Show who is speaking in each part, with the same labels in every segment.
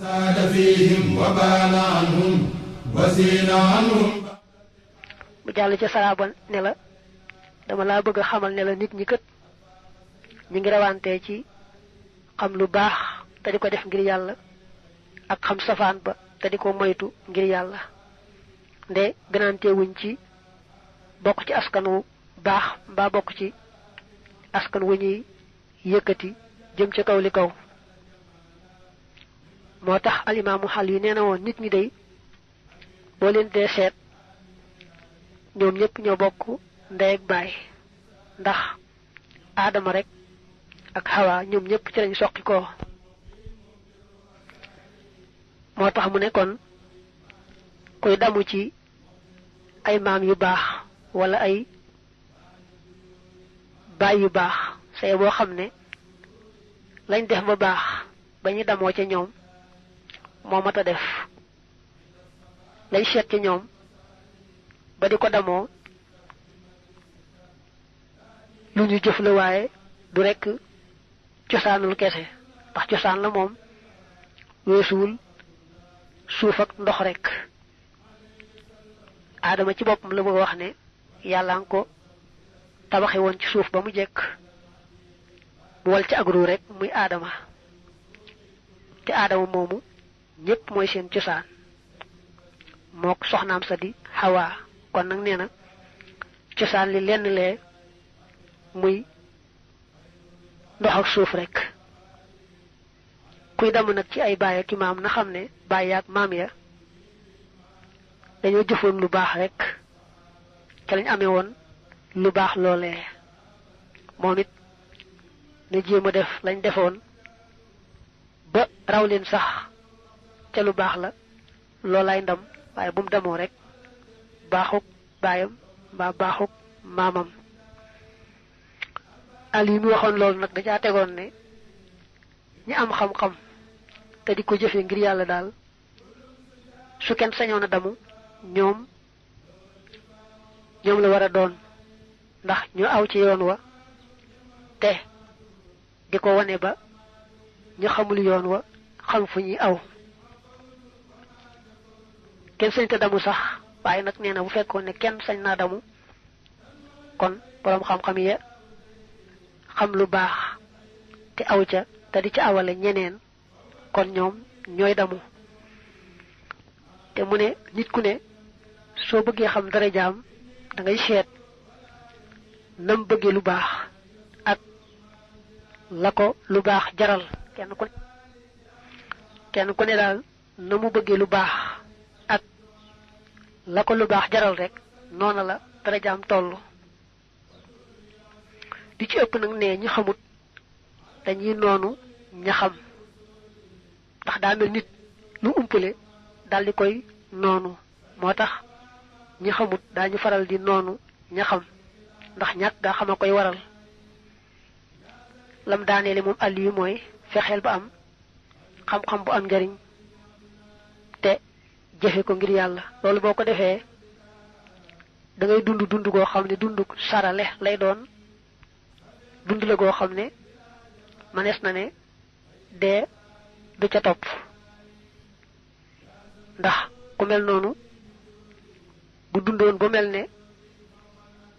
Speaker 1: ساد فيهم وبان عنهم وزين عنهم
Speaker 2: bu jàll ca saraaba ne la dama laa bëgg a xamal ne la nit ñi kët ñu ngi rawantee ci xam lu baax te di ko def ngir yàlla ak xam safaan ba te di ko moytu ngir yàlla nde gënante wuñ ci bokk ci askan wu baax mbaa bokk ci askan wu ñuy yëkkati jëm ca kaw li kaw moo tax alimaamu xal yi nee na woon nit ñi day boo leen dee seet ñoom ñëpp ñoo bokk ndey ak baay ndax aadama rek ak xawa ñoom ñëpp ci lañ soqi ko moo tax mu ne kon kuy damu ci ay maam yu baax wala ay baay yu baax say boo xam ne lañ def ba baax ba ñu damoo ca ñoom moo mat a def lañ seet ca ñoom ba di ko damoo lu ñu jëf la waaye du rekk cosaanul kese ndax cosaan la moom weesuwul suuf ak ndox rekk aadama ci boppam la bëgg wax ne yàlla nga ko tabaxe woon ci suuf ba mu jekk mu wal ci agru rekk muy aadama te aadama moomu ñépp mooy seen cosaan mook soxnaam sa di Hawa kon nag nee na cosaan li lenn lee muy ndox ak suuf rekk kuy damm nag ci ay baay ak maam na xam ne baay yaak maam ya dañoo jëfoon lu baax rekk ca lañ amee woon lu baax loolee moom it na jéem a def lañ defoon ba raw leen sax ca lu baax la loolaay ndam waaye bu mu demoo rekk baaxuk baayam mbaa baaxuk maamam Ali mi waxoon loolu nag da caa tegoon ne ñi am xam-xam te di ko jëfe ngir yàlla daal su kenn sañoon a damu ñoom la war a doon ndax ñu aw ci yoon wa te di ko wane ba ñu xamul yoon wa xam fu ñuy aw kenn sañ te damu sax waaye nag nee na bu fekkoon ne kenn sañ naa damu kon boroom xam-xam ya xam lu baax te aw ca te di ca awale ñeneen kon ñoom ñooy damu te mu ne nit ku ne soo bëggee xam dara jaam da ngay seet nam bëggee lu baax ak la ko lu baax jaral kenn ku ne daal na mu bëggee lu baax ak la ko lu baax jaral rek noona la dara jaam tollu di ci ëpp nag ne ñi xamut dañuy noonu ña xam ndax daa mel nit lu umpale dal di koy noonu moo tax ñi xamut daañu faral di noonu ña xam ndax ñàkk gaa xam a koy waral lam daaneele moom àll yi mooy fexeel ba am xam-xam bu am njariñ te jëfe ko ngir yàlla loolu boo ko defee da ngay dund goo xam ne dund sarale lay doon dund la goo xam ne manees na ne dee du ca topp ndax ku mel noonu bu dundoon ba mel ne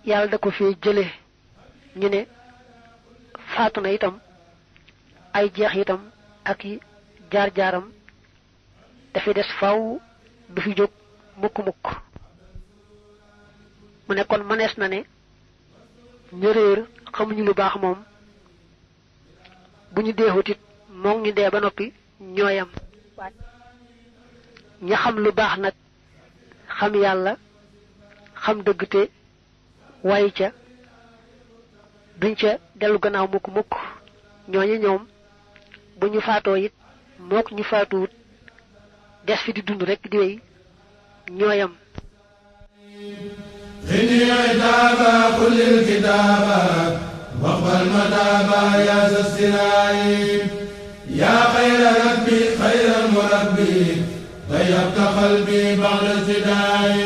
Speaker 2: yàlla da ko fee jële ñu ne faatu na itam ay jeex itam ak yi jaar-jaaram dafay des faw du fi jóg mukk-mukk mu ne kon manees na ne ñu réer xamuñu lu baax moom bu ñu deexutit moom ñu dee ba noppi ñooyam ña xam lu baax nag xam yàlla xam dëgg te waaye ca duñ ca dellu gannaaw mukk-mukk ñooñu ñoom bu ñu faatoo it mook ñu faatuwut des fi di dund rekk di wéy ñooyam
Speaker 1: xini daaba xullil kitaaba waqbal mataaba yaa sa siraay yaa xayra rabbi xayra murabbi tayyabta qalbi ba'da sidaay